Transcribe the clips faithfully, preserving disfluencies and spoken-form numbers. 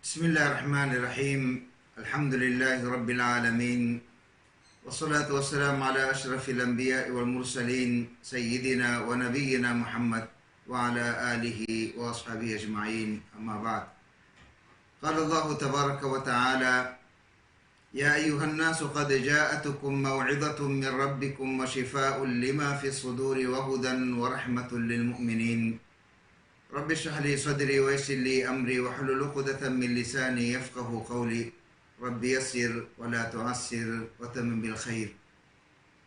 بسم الله الرحمن الرحيم. الحمد لله رب العالمين. والصلاة والسلام على أشرف الأنبياء والمرسلين سيدنا ونبينا محمد وعلى آله وأصحابه أجمعين. أما بعد. قال الله تبارك وتعالى: يا أيها الناس قد جاءتكم موعظة من ربكم وشفاء لما في الصدور وهدى ورحمة للمؤمنين. رب اشرح لي صدري ويسر لي أمري واحلل عقدة من لساني يفقه قولي. رب يسر ولا تعسر وتمم بالخير.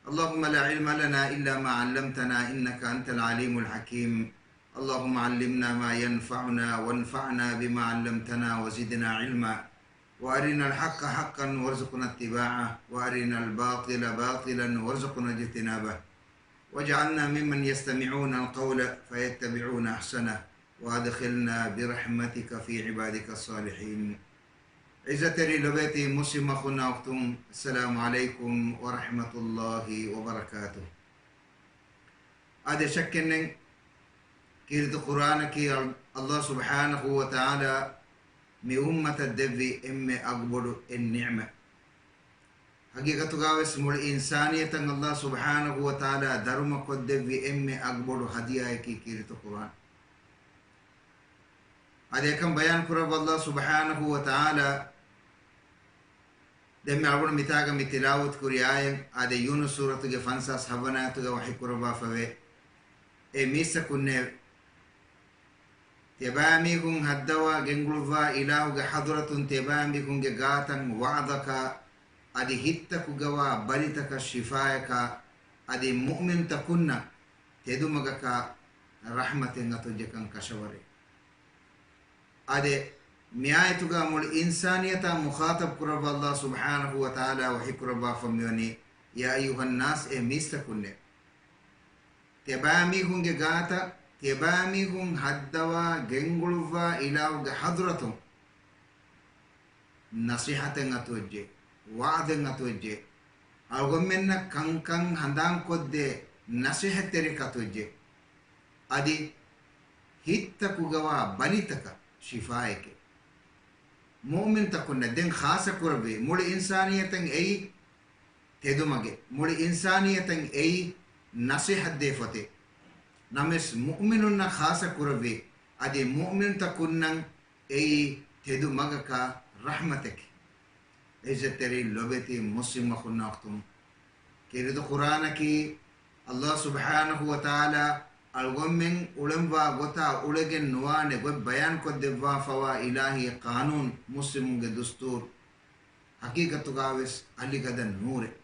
اللهم لا علم لنا إلا ما علمتنا إنك أنت العليم الحكيم. اللهم علمنا ما ينفعنا وانفعنا بما علمتنا وزدنا علما. وأرنا الحق حقا وارزقنا اتباعه، وأرنا الباطل باطلا وارزقنا اجتنابه. واجعلنا ممن يستمعون القول فيتبعون أحسنه، وأدخلنا برحمتك في عبادك الصالحين. ޢިއްޒަތްތެރި ލޮބޭތި މުސްލިމް އަޚުންނާ އުޚްތުން، السلام عليكم ورحمة الله وبركاته. އާދެ، ޝައްކެއްނެތް، ކީރިތި ޤުރްއާނަކީ އަލް-، ﷲ ސުބްޙާނަހޫ ވަތަޢާލާ މި އުއްމަތަށް ދެއްވި އެންމެ އަގުބޮޑު އެއް ނިޢުމަތް. ހަގީގަތުގަވެސް މުޅި އިންސާނިއްޔަތަށް ﷲ ސުބްޙާނަހޫ ވަތަޢާލާ ދަރުމަކޮށްދެއްވި އެންމެ އަގުބޮޑު ހަދިޔާއަކީ ކީރިތި ޤުރްއާން. އަދި އެކަން ބަޔާން ކުރައްވަ ﷲ ސުބްޙާނަހޫ ވަތަޢާލާ ދެންމެ އަޅުގަނޑު މިތާގަ މި ތިލާވަތު ކުރި އާޔަތް އާދެ، ޔޫނުސް ސޫރަތުގެ ފަންސާސް ހަވަނަ އާޔަތުގަ ވަޙީ ކުރައްވާފަވޭ. އޭ މީސްތަކުންނޭވެ! ތިޔަބައިމީހުން ހައްދަވާ ގެންގުޅުއްވާ އިލާހުގެ ޙަޟްރަތުން ތިޔަބައިމީހުންގެ ގާތަށް ވަޢުޡަކާ އަދި ހިތްތަކުގަވާ ބަލިތަކަށް ޝިފާޔަކާ އަދި މުއުމިންތަކުންނަށް ތެދުމަގަކާ ރަޙްމަތެއް އަތުވެއްޖެކަން ކަށަވަރޭ. އާދެ، މިއާޔަތުގަ މުޅި އިންސާނިއްޔަތާ މުޚާޠަބު ކުރައްވާ ﷲ ސުބްޙާނަހޫ ވަތަޢާލާ ވަޙީ ކުރައްވާފަ މިވަނީ، يا أيها الناس، އޭ މީސްތަކުންނޭ! ތިޔަބައިމީހުންގެ ގާތަށް ތިޔަބައިމީހުން ހައްދަވާ ގެންގުޅުއްވާ އިލާހުގެ ޙަޟްރަތުން ނަޞޭޙަތެއް އަތުވެއްޖެ، ވަޢުޡެއް އަތުވެއްޖެ. އަޅުގަނޑުމެންނަށް ކަންކަން ހަނދާންކޮށްދޭ ނަޞޭޙަތްތެރިއެއް އަތުވެއްޖެ. އަދި ހިތްތަކުގަވާ ބަލިތަކަށް ޝިފާއެކޭ. މުއުމިންތަކުންނަށް ދެން ޚާއްޞަ ކުރެއްވި، މުޅި އިންސާނިއްޔަތަށް އެއީ ތެދުމަގެއް، މުޅި އިންސާނިއްޔަތަށް އެއީ ނަޞޭޙަތްދޭ ފޮތެއް. ނަމަވެސް މުއުމިނުންނަށް ޚާއްޞަ ކުރެއްވި، އަދި މުއުމިންތަކުންނަށް އެއީ ތެދު މަގަކާ ރަޙްމަތެކޭ. ޢިއްޒަތްތެރި ލޮބެތި މުސްލިމް އަޚުންނާ އުޚްތުން، ކީރިތި ޤުރްއާނަކީ ﷲ ސުބްޙާނަހޫ ވަތަޢާލާ އަޅުގަނޑުމެން އުޅެންވާ ގޮތާ އުޅެގެން ނުވާނެ ގޮތް ބަޔާންކޮށްދެއްވާފަވާ އިލާހީ ޤާނޫނު، މުސްލިމުންގެ ދުސްތޫރު، ޙަޤީޤަތުގަވެސް އަލިގަދަ ނޫރެއް.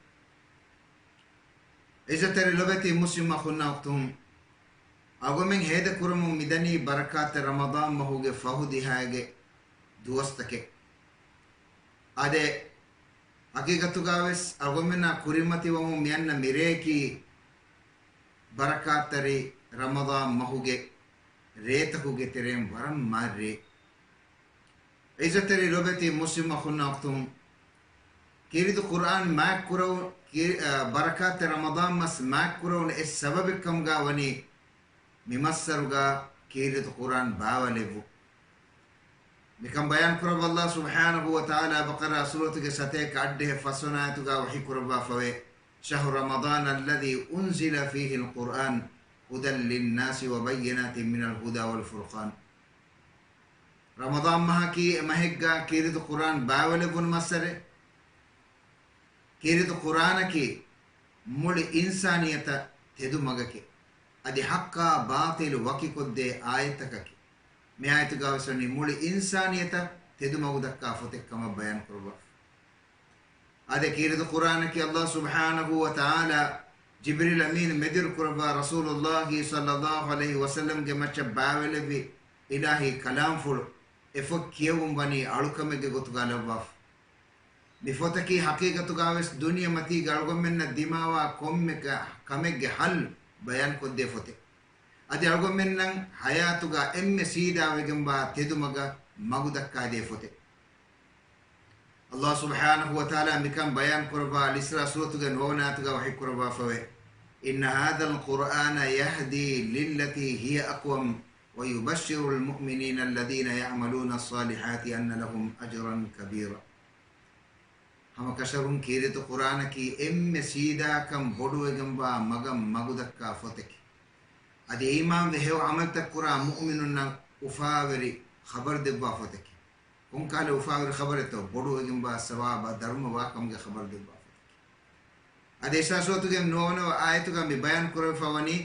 ޢިއްޒަތްތެރި ލޮބެތި މުސްލިމް އަޚުންނާ އުޚްތުން، އަޅުގަނޑުމެން ހޭދަކުރަމުން މިދަނީ ބަރަކާތްތެރި ރަމަޟާން މަހުގެ ފަހު ދިހައިގެ ދުވަސްތަކެއް. އާދެ، ޙަޤީޤަތުގަވެސް އަޅުގަނޑުމެންނާ ކުރިމަތިވަމުން މިއަންނަ މިރެޔަކީ ބަރަކާތްތެރި ރަމަޟާން މަހުގެ ރޭތަކުގެ ތެރެއިން ވަރަށް މާތް ރެއެއް. ޢިއްޒަތްތެރި ލޮބެތި މުސްލިމް އަޚުންނާ އުޚްތުން، ކީރިތި ޤުރްއާން މާތްކުރެވު-، ކީ-، އަ، ބަރަކާތްތެރި ރަމަޟާން މަސް މާތްކުރެވުނު އެއް ސަބަބެއްކަމުގަ ވަނީ މިމައްސަރުގަ ކީރިތި ޤުރްއާން ބާވަލެއްވުން. މިކަން ބަޔާން ކުރައްވަ ﷲ ސުބްޙާނަހޫ ވަތަޢާލާ ބަޤަރާ ސޫރަތުގެ ސަތޭކަ އަށްޑިހަ ފަސްވަނަ އާޔަތުގަ ވަޙީ ކުރައްވާފަވޭ، شهر رمضان الذي أنزل فيه القرآن هدى للناس وبينات من الهدى والفرقان. ރަމަޟާން މަހަކީ އެ މަހެއްގަ ކީރިތި ޤުރްއާން ބާވަލެއްވުނު މައްސަރެއް. ކީރިތި ޤުރްއާނަކީ މުޅި އިންސާނިއްޔަތަށް ތެދު މަގެކޭ. އަދި ޙައްޤާ ބާޠިލު ވަކިކޮށްދޭ އާޔަތަކަކީ. މި އާޔަތުގަ ވެސް ވަނީ މުޅި އިންސާނިއްޔަތަށް ތެދު މަގު ދައްކާ ފޮތެއް ކަމަށް ބަޔާން ކުރައްވާފަ. އާދެ، ކީރިތި ޤުރްއާނަކީ ﷲ ސުބްޙާނަހޫ ވަތަޢާލާ ޖިބްރީލް އަމީން މެދުވެރި ކުރައްވާ ރަސޫލުﷲ ޞައްލަﷲ ޢަލައިހި ވަސައްލަމްގެ މައްޗަށް ބާވަލެއްވި އިލާހީ ކަލާމްފުޅު. އެ ފޮތް ކިޔެވުން ވަނީ އަޅުކަމެއްގެ ގޮތުގަ ލައްވާފަ. މި ފޮތަކީ ޙަޤީޤަތުގަވެސް ދުނިޔެމަތީގަ އަޅުގަނޑުމެންނަށް ދިމާވާ ކޮންމެ ކަ-، ކަމެއްގެ ޙައްލު ބަޔާންކޮށްދޭ ފޮތެއް. އަދި އަޅުގަނޑުމެންނަށް ޙަޔާތުގަ އެންމެ ސީދާވެގެންވާ ތެދުމަގަށް މަގުދައްކާދޭ ފޮތެއް. ﷲ ސުބްޙާނަހޫ ވަތަޢާލާ މިކަން ބަޔާން ކުރައްވާ އަލް އިސްރާ ސޫރަތުގެ ނުވަވަނަ އާޔަތުގަ ވަޙީ ކުރައްވާފަވޭ، إن هذا القرآن يهدي للتي هي أقوم ويبشر المؤمنين الذين يعملون الصالحات أن لهم أجرا كبيرا. ހަމަކަށަވަރުން ކީރިތި ޤުރްއާނަކީ އެންމެ ސީދާކަން ބޮޑުވެގެންވާ މަގަށް މަގުދައްކާ ފޮތެކޭ. އަދި އީމާންވެ ހެޔޮ ޢަމަލުތައް ކުރާ މުއުމިނުންނަށް އުފާވެރި ޚަބަރު ދެއްވާ ފޮތެކޭ. ކޮންކަހަލަ އުފާވެރި ޚަބަރެއްތޯ؟ ބޮޑުވެގެންވާ ސަވާބާ ދަރުމަ ވާކަމުގެ ޚަބަރު ދެއްވާ ފޮތެކޭ. އަދި އިހްޞާ ސޫރަތުގެ ނުވަވަނަ އާޔަތުގަ މި ބަޔާން ކުރެވިފަ ވަނީ،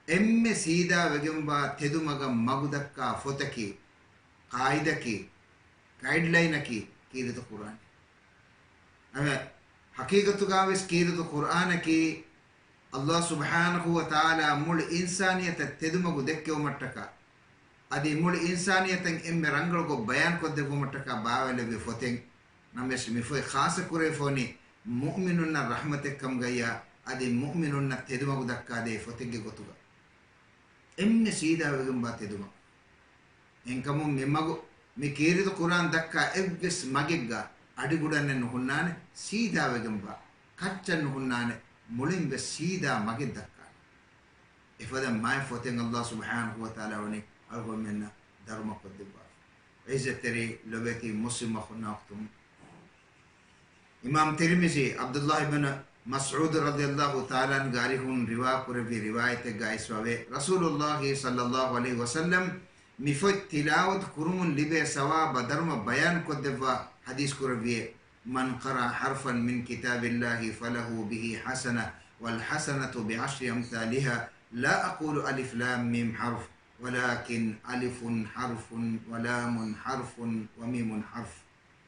އެންމެ ސީދާ ވެގެންވާ ތެދުމަގަށް މަގުދައްކާ ފޮތަކީ، ޤާއިދަކީ، ގައިޑްލައިނަކީ ކީރިތި ޤުރްއާން. އެމެ ޙަޤީޤަތުގަވެސް ކީރިތި ޤުރްއާނަކީ، ﷲ ސުބްޙާނަހޫ ވަތަޢާލާ މުޅި އިންސާނިއްޔަތަށް ތެދުމަގު ދެއްކެވުމަށްޓަކާ، އަދި މުޅި އިންސާނިއްޔަތަށް އެންމެ ރަނގަޅުކޮށް ބަޔާންކޮށްދެއްވުމަށްޓަކާ ބާވައިލެއްވި ފޮތެއް. ނަމަވެސް މި ފޮތް ޚާއްޞަ ކުރެވިފަ ވަނީ މުއުމިނުންނަށް ރަޙްމަތެއްކަމުގައްޔާ، އަދި މުއުމިނުންނަށް ތެދުމަގު ދައްކާދޭ ފޮތެއްގެ ގޮތުގަ. އެންމެ ސީދާވެގެންވާ ތެދުމަ. އެހެންކަމުން މި މަގު، މި ކީރިތި ޤުރްއާން ދައްކާ އެއްވެސް މަގެއްގަ އަޑިގުޑަންނެއް ނުހުންނާނެ، ސީދާވެގެންވާ ކައްޗަށް ނުހުންނާނެ، މުޅިން ވެސް ސީދާ މަގެއް ދައްކާނެ. އެފަދަ މާތް ފޮތެއް ﷲ ސުބްޙާނަހޫ ވަތަޢާލާ ވަނީ އަޅުގަނޑުމެންނަށް ދަރުމަކޮށްދެއްވާފަ. ޢިއްޒަތްތެރި ލޮބެތި މުސްލިމް އަޚުންނާ އުޚްތުން. އިމާމް ތިރްމިޒީ ޢަބްދުﷲ ބިން މަސްޢޫދު ރަޟިޔަﷲ ތަޢާލާ ޢަންހުގެ އަރިހުން ރިވާ ކުރެއްވި ރިވާޔަތެއްގައި އިސްވެވޭ، ރަސޫލުﷲ ޞައްލަﷲ ޢަލައިހި ވަސައްލަމް މި ފޮތް ތިލާވަތު ކުރުމުން ލިބޭ ސަވާބާ ދަރުމަ ބަޔާންކޮށްދެއްވާ ޙަދީޘް ކުރެއްވިއޭ، من قرأ حرفا من كتاب الله فله به حسنة والحسنة بعشر أمثالها لا أقول ألف لام ميم حرف ولكن ألف حرف ولام حرف وميم حرف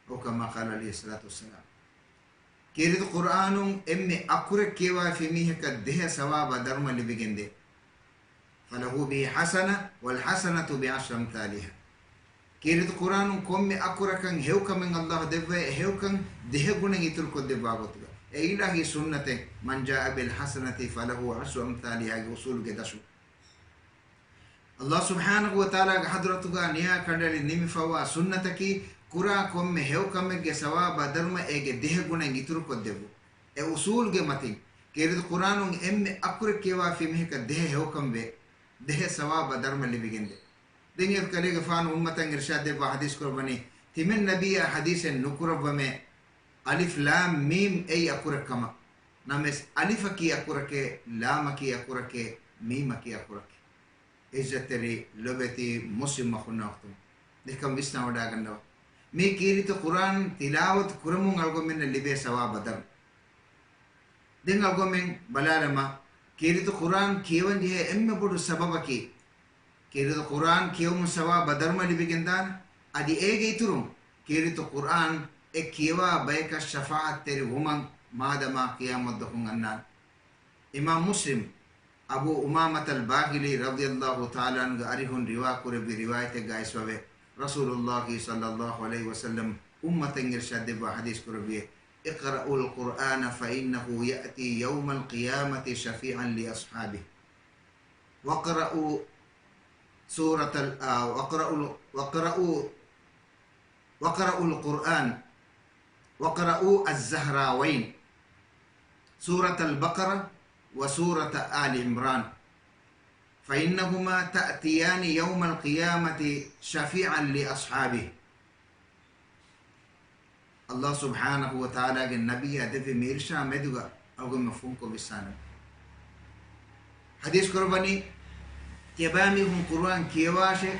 أو كما قال عليه الصلاة والسلام. ކީރިތި ޤުރްއާނުން އެންމެ އަކުރެއް ކިޔަވާފި މީހަކަށް ދެހަ ސަވާބާ ދަރުމަ ލިބިގެންދޭ. فله به حسنة والحسنة بعشر أمثالها. ކީރިތި ޤުރްއާނުން ކޮންމެ އަކުރަކަށް ހެޔޮކަމެއް ﷲ ދެއްވައި، އެ ހެޔޮކަން ދެހަ ގުނައިން އިތުރުކޮށްދެއްވާ ގޮތުގަ. އެ އިލާހީ ސުންނަތެއް، من جاء بالحسنة فله عشر أمثالها ގެ އުޞޫލުގެ ދަށުން. ﷲ ސުބްޙާނަހޫ ވަތަޢާލާގެ ޙަޟްރަތުގަ ނިޔާ ކަނޑައެޅި ނިމިފައިވާ ސުންނަތަކީ، ކުރާ ކޮންމެ ހެޔޮކަމެއްގެ ސަވާބާ ދަރުމަ އޭގެ ދެހަ ގުނައިން އިތުރުކޮށްދެއްވުން. އެ އުޞޫލުގެ މަތިން، ކީރިތި ޤުރްއާނުން އެންމެ އަކުރެއް ކިޔަވާފި މީހަކަށް ދެހަ ހެޔޮކަން ވޭ، ދެހަ ސަވާބާ ދަރުމަ ލިބިގެންދޭ. ދެން އެކަލޭގެފާނު އުއްމަތަށް އިރްޝާދް ދެއްވާ ޙަދީޘް ކުރައްވަނީ، ތިމަން ނަބިއްޔާ ޙަދީޘެއް ނުކުރައްވަމޭ، އަލިފް ލާމް މީމް އެއީ އަކުރެއް ކަމަށް. ނަމަވެސް އަލިފަކީ އަކުރެކޭ، ލާމަކީ އަކުރެކޭ، މީމަކީ އަކުރެކޭ. ޢިއްޒަތްތެރި ލޮބެތި މުސްލިމް އަޚުންނާ އުޚްތުން، ދެކަން ވިސްނާވަޑައިގަންނަވާ. މި ކީރިތި ޤުރްއާން ތިލާވަތު ކުރަމުން އަޅުގަނޑުމެންނަށް ލިބޭ ސަވާބާ ދަރުމަ. ދެން އަޅުގަނޑުމެން ބަލާލަމާ، ކީރިތި ޤުރްއާން ކިޔަވަން ޖެހޭ އެންމެ ބޮޑު ސަބަބަކީ، ކީރިތި ޤުރްއާން ކިޔެވުމުން ސަވާބާ ދަރުމަ ލިބިގެންދާނެ. އަދި އޭގެ އިތުރުން، ކީރިތި ޤުރްއާން އެ ކިޔަވާ ބަޔަކަށް ޝަފާޢަތްތެރި ވުމަށް މާދަމާ ޤިޔާމަތްދުވަހުން އަންނާނެ. އިމާމް މުސްލިމް، އަބޫ އުމާމަތަލް ބާހިލީ ރަޟިޔަﷲ ތަޢާލާ ޢަންހުގެ އަރިހުން ރިވާ ކުރެއްވި ރިވާޔަތެއްގައި އިސްވެވޭ، ރަސޫލުﷲ ޞައްލަﷲ ޢަލައިހި ވަސައްލަމް އުއްމަތަށް އިރްޝާދް ދެއްވާ ޙަދީޘް ކުރެއްވިއޭ، اقرءوا القرآن فإنه يأتي يوم القيامة شفيعا لأصحابه. واقرءوا سورة ال-، آه، واقرءوا ال-، واقرءوا، واقرءوا القرآن، واقرءوا الزهراوين، سورة البقرة وسورة آل عمران، فإنهما تأتيان يوم القيامة شفيعا لأصحابه. ﷲ ސުބްޙާނަހޫ ވަތަޢާލާގެ ނަބިއްޔާ ދެއްވި މި އިރްޝާ މެދުގަ އަޅުގަނޑުމެން ފުންކޮށް ވިސްނާނަން. ޙަދީޘް ކުރައްވަނީ، ތިޔަބައިމީހުން ޤުރުއާން ކިޔަވާށޭ.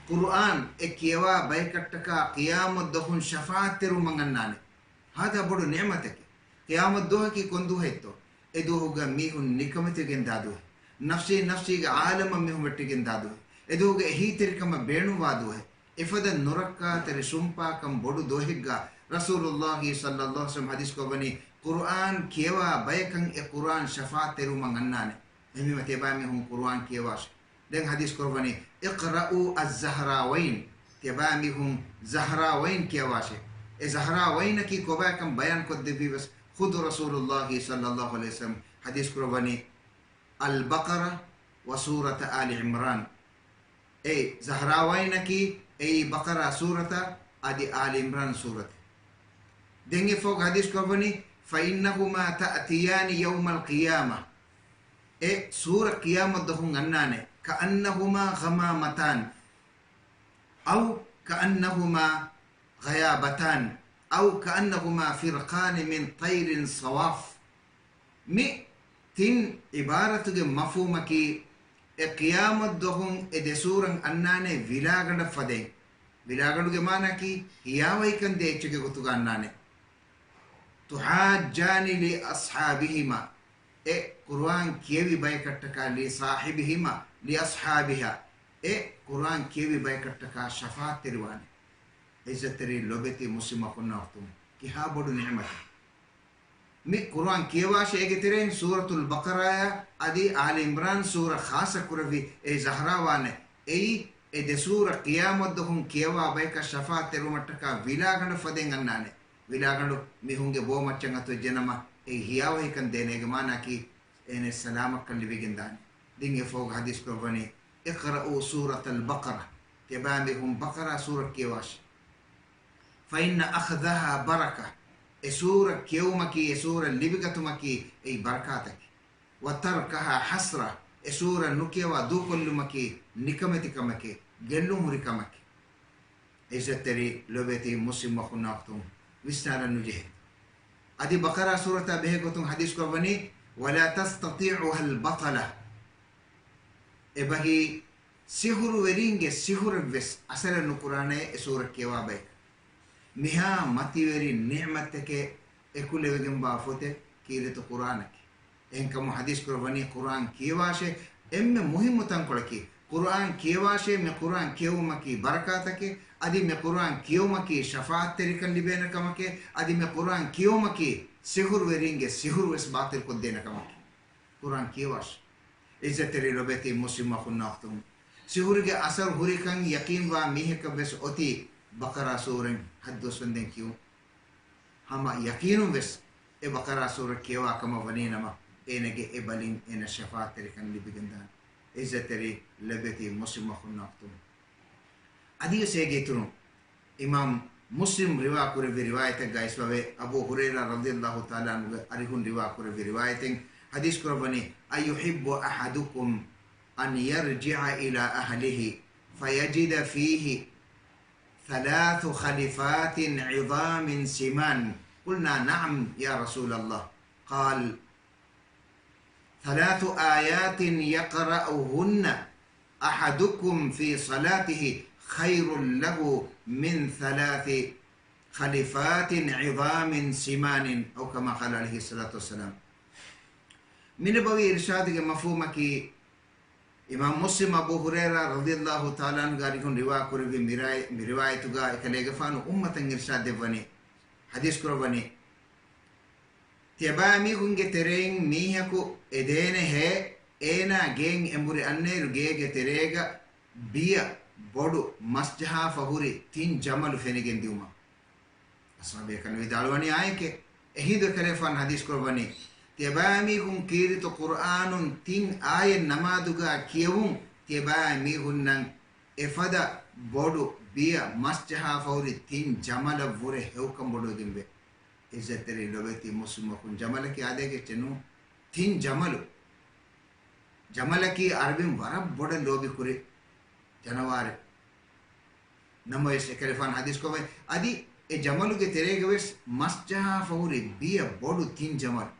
ޤުރުއާން އެ ކިޔަވާ ބަޔަކަށްޓަކާ ޤިޔާމަތްދުވަހުން ޝަފާޢަތްތެރިވުމަށް އަންނާނެ. ހާދަ ބޮޑު ނިޢުމަތަކެއް. ޤިޔާމަތްދުވަހަކީ ކޮން ދުވަހެއްތޯ؟ އެ ދުވަހުގަ މީހުން ނިކަމެތިވެގެންދާ ދުވަހެއް. ނަފްސީ ނަފްސީގެ ޢާލަމަށް މީހުން ވެއްޓިގެންދާ ދުވަހެއް. އެ ދުވަހުގަ އެހީތެރިކަމަށް ބޭނުންވާ ދުވަހެއް. އެފަދަ ނުރައްކާތެރި ސުންޕާކަން ބޮޑު ދުވަހެއްގަ ރަސޫލުﷲ ޞައްލަﷲ ޢަލައިހި ވަސައްލަމް ޙަދީޘް ކުރައްވަނީ، ޤުރުއާން ކިޔަވާ ބަޔަކަށް އެ ޤުރުއާން ޝަފާޢަތްތެރިވުމަށް އަންނާނެ. އެހެންވީމަ ތިޔަބައިމީހުން ޤުރުއާން ކިޔަވާށޭ. ދެން ޙަދީޘް ކުރައްވަނީ، اقرءوا الزهراوين، ތިޔަބައިމީހުން ޒަހްރާވައިން ކިޔަވާށޭ. އެ ޒަހްރާވައިނަކީ ކޮބާކަން ބަޔާންކޮށްދެއްވީވެސް ޚުދު ރަސޫލުﷲ ޞައްލަﷲ ޢަލައިހި ވަސައްލަމް ޙަދީޘް ކުރައްވަނީ، البقرة وسورة آل عمران. އެ ޒަހްރާވައިނަކީ އެއީ ބަޤަރާ ސޫރަތާ އަދި އާލި ޢިމްރާން ސޫރަތެއް. ދެން އެއަށްފަހު ޙަދީޘް ކުރައްވަނީ، فإنهما تأتيان يوم القيامة. އެ ސޫރަ ޤިޔާމަތްދުވަހުން އަންނާނެ. كأنهما غمامتان أو كأنهما غيابتان أو كأنهما فرقان من طير صواف. މި ތިން ޢިބާރަތުގެ މަފްހޫމަކީ، އެ ޤިޔާމަތްދުވަހުން އެ ދެ ސޫރަތް އަންނާނެ ވިލާގަނޑަށް ފަދައިން. ވިލާގަނޑުގެ މާނައަކީ، ހިޔާވަހިކަން ދޭ އެއްޗެއްގެ ގޮތުގަ އަންނާނެ. تحاجان لأصحابهما، އެ ޤުރުއާން ކިޔެވި ބަޔަކަށްޓަކާ، لصاحبهما، لأصحابها، އެ ޤުރުއާން ކިޔެވި ބަޔަކަށްޓަކާ ޝަފާޢަތްތެރިވާނެ. ޢިއްޒަތްތެރި ލޮބެތި މުސްލިމް އަޚުންނާ އުޚްތުން، ކިހާ ބޮޑު ނިޢުމަތެއް! މި ޤުރުއާން ކިޔަވާށޭ، އޭގެ ތެރެއިން ސޫރަތުލް ބަޤަރާއާ އަދި އާލި ޢިމްރާން ސޫރަ ޚާއްޞަ ކުރެއްވި އެއީ ޒަހްރާ ވާނެ. އެއީ އެ ދެ ސޫރަ ޤިޔާމަތްދުވަހުން ކިޔަވާ ބަޔަކަށް ޝަފާޢަތް ތެރުވުމަށްޓަކާ ވިލާގަނޑަށް ފަދައިން އަންނާނެ. ވިލާގަނޑު މީހުންގެ ބޯމައްޗަށް އަތުވެއްޖެނަމަ، އެއީ ހިޔާވަހިކަން ދޭނެ. އޭގެ މާނައަކީ، އޭނަ ސަލާމަތްކަން ލިބިގެންދާނެ. ދެން އެފަހުގަ ޙަދީޘް ކުރައްވަނީ، اقرؤوا سورة البقرة، ތިޔަބައިމީހުން ބަޤަރާ ސޫރަ ކިޔަވާށި. فإن أخذها بركة، އެ ސޫރަ ކިޔެވުމަކީ، އެ ސޫރަ ލިބިގަތުމަކީ އެއީ ބަރަކާތަކީ. وتركها حسرة، އެ ސޫރަ ނުކިޔަވާ ދޫކޮށްލުމަކީ ނިކަމެތި ކަމެކޭ، ގެއްލުން ހުރި ކަމެކޭ. ޢިއްޒަތްތެރި ލޮބެތި މުސްލިމް އަޚުންނާ އުޚްތުން، ވިސްނާލަން ނުޖެހޭ. އަދި ބަޤަރާ ސޫރަތާ ބެހޭ ގޮތުން ޙަދީޘް ކުރައްވަނީ، ولا تستطيعها البطلة، އެބަހީ ސިޙުރުވެރީންގެ ސިޙުރެއްވެސް އަސަރެއް ނުކުރާނެ އެ ސޫރަ ކިޔަވާ ބަޔަކަށް. މިހާ މަތިވެރި ނިޢުމަތެކޭ އެކުލެވިގެންވާ ފޮތެއް ކީރިތި ޤުރުއާނަކީ. އެހެންކަމުން ޙަދީޘް ކުރައްވަނީ، ޤުރުއާން ކިޔަވާށޭ، އެންމެ މުހިއްމު ތަންކޮޅަކީ، ޤުރުއާން ކިޔަވާށޭ، މި ޤުރުއާން ކިޔެވުމަކީ ބަރަކާތަކޭ، އަދި މި ޤުރުއާން ކިޔެވުމަކީ ޝަފާޢަތްތެރިކަން ލިބޭނެ ކަމެކޭ، އަދި މި ޤުރުއާން ކިޔެވުމަކީ ސިޙުރުވެރީންގެ ސިޙުރުވެސް ބާޠިލްކޮށްދޭނެ ކަމަކީ. ޤުރުއާން ކިޔަވާށޭ. ޢިއްޒަތްތެރި ލޮބެތި މުސްލިމް އަޚުންނާ އުޚްތުން، ސިޙުރުގެ އަސަރު ހުރިކަން ޔަޤީންވާ މީހަކަށް ވެސް އޮތީ ބަޤަރާ ސޫރަތް ހަތް ދުވަސްވަންދެން ކިޔުން. ހަމަ ޔަޤީނުން ވެސް އެ ބަޤަރާ ސޫރަ ކިޔަވާ ކަމަށް ވަނީނަމަ، އޭނަގެ އެ ބަލިން އޭނަ ޝަފާޢަތްތެރިކަން ލިބިގެންދާނެ. ޢިއްޒަތްތެރި ލޮބެތި މުސްލިމް އަޚުންނާ އުޚްތުން، އަދިވެސް އޭގެ އިތުރުން، އިމާމް މުސްލިމް ރިވާ ކުރެއްވި ރިވާޔަތެއްގައި އައިސްފަވޭ، އަބޫ ހުރައިރާ ރަޟިޔަﷲ ތަޢާލާ ޢަންހުގެ އަރިހުން ރިވާ ކުރެއްވި ރިވާޔަތެއް ޙަދީޘް ކުރައްވަނީ، أيحب أحدكم أن يرجع إلى أهله فيجد فيه ثلاث خلفات عظام سمان؟ قلنا نعم يا رسول الله. قال، ثلاث آيات يقرأهن أحدكم في صلاته خير له من ثلاث خلفات عظام سمان، أو كما قال عليه الصلاة والسلام. މި ނަބަވީ އިރުޝާދުގެ މަފްހޫމަކީ، އިމާމް މުސްލިމް އަބޫ ހުރައިރާ ރަޟިޔަﷲ ތަޢާލާ ޢަންހުގެ އަރިހުން ރިވާ ކުރެއްވި މިރާ-، މި ރިވާޔަތުގަ އެކަލޭގެފާނު އުއްމަތަށް އިރުޝާދު ދެއްވަނީ، ޙަދީޘް ކުރައްވަނީ، ތިޔަބައިމީހުންގެ ތެރެއިން މީހަކު އެދޭނެހޭ، އޭނާ ގެއިން އެނބުރި އަންނައިރު ގޭގެ ތެރޭގަ ބިޔަ ބޮޑު މަސްޖަހާފަ ހުރި ތިން ޖަމަލު ފެނިގެން ދިއުމަށް. އަޞްޙާބޭކަލުން ވިދާޅުވަނީ އާއެކޭ. އެހިނދު އެކަލޭފާނު ޙަދީޘް ކުރައްވަނީ، ތިޔަބައިމީހުން ކީރިތި ޤުރުއާނުން ތިން އާޔަތް ނަމާދުގަ ކިޔެވުން، ތިޔަބައިމީހުންނަށް އެފަދަ ބޮޑު ބިޔަ މަސްޖަހާފަ ހުރި ތިން ޖަމަލަށްވުރެ ހެޔޮކަން ބޮޑުވެގެންވޭ. ޢިއްޒަތްތެރި ލޮބެތި މުސްލިމް އަޚުން، ޖަމަލަކީ އާދައިގެ އެއްޗެއް ނޫން. ތިން ޖަމަލު. ޖަމަލަކީ އަރަބިން ވަރަށް ބޮޑަށް ލޯބިކުރި ޖަނަވާރެއް. ނަމަވެސް އެކަލޭފާނު ޙަދީޘް ކުރައްވަނީ، އަދި އެ ޖަމަލުގެ ތެރޭގަ ވެސް މަސް ޖަހާފަ ހުރި ބިޔަ ބޮޑު ތިން ޖަމަލު.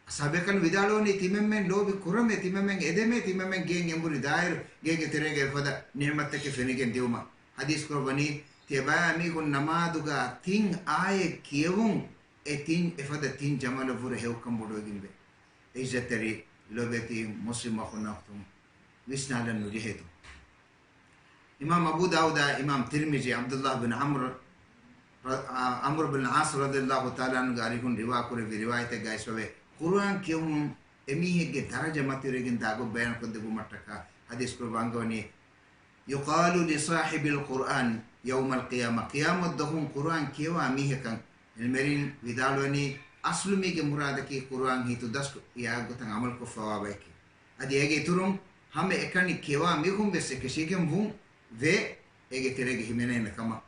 އަޞްޙާބޭކަލުން ވިދާޅުވަނީ، ތިމަންމެން ލޯބި ކުރަމޭ، ތިމަންމެން އެދެމޭ، ތިމަންމެން ގެއިން އެނބުރި ދާއިރު ގޭގެ ތެރޭގަ އެފަދަ ނިޢުމަތްތަކެއް ފެނިގެން ދިއުމަށް. ޙަދީޘް ކުރައްވަނީ، ތިޔަބައިމީހުން ނަމާދުގަ ތިން އާޔަތް ކިޔެވުން، އެ ތިން އެފަދަ ތިން ޖަމަލަށްވުރެ ހެޔޮކަން ބޮޑުވެގެންވޭ. ޢިއްޒަތްތެރި ލޮބެތި މުސްލިމް އަޚުންނާ އުޚްތުން، ވިސްނާލަން ނުޖެހޭތޯ؟ އިމާމް އަބޫ ދާވޫދާ އިމާމް ތިރްމިޒީ ޢަބްދުﷲ ބިން ޢަމްރު ރ-، ޢަ-، ޢަމްރު ބިން ޢާޞް ރަޟިޔަﷲ ތަޢާލާ ޢަންހުގެ އަރިހުން ރިވާ ކުރެއްވި ރިވާޔަތެއްގައި އައިސްފަވޭ، ޤުރުއާން ކިޔެވުމުން އެމީހެއްގެ ދަރަޖަ މަތިވެރިގެން ދާ ގޮތް ބަޔާންކޮށްދެއްވުމަށްޓަކާ ޙަދީޘް ކުރައްވާ އަންގަވަނީ، يقال لصاحب القرآن يوم القيامة، ޤިޔާމަތްދުވަހުން ޤުރުއާން ކިޔަވާ މީހަކަށް ޢިލްމުވެރިން ވިދާޅުވަނީ، އަސްލު މީގެ މުރާދަކީ ޤުރުއާން ހިތުދަސްކޮށް އެއާ ގޮތަށް ޢަމަލުކޮށްފަވާ ބަޔަކީ. އަދި އޭގެ އިތުރުން ހަމައެކަނި ކިޔަވާ މީހުން ވެސް އެކަށީގެން ވުން ވޭ، އޭގެ ތެރޭގަ ހިމެނޭނެ ކަމަށް.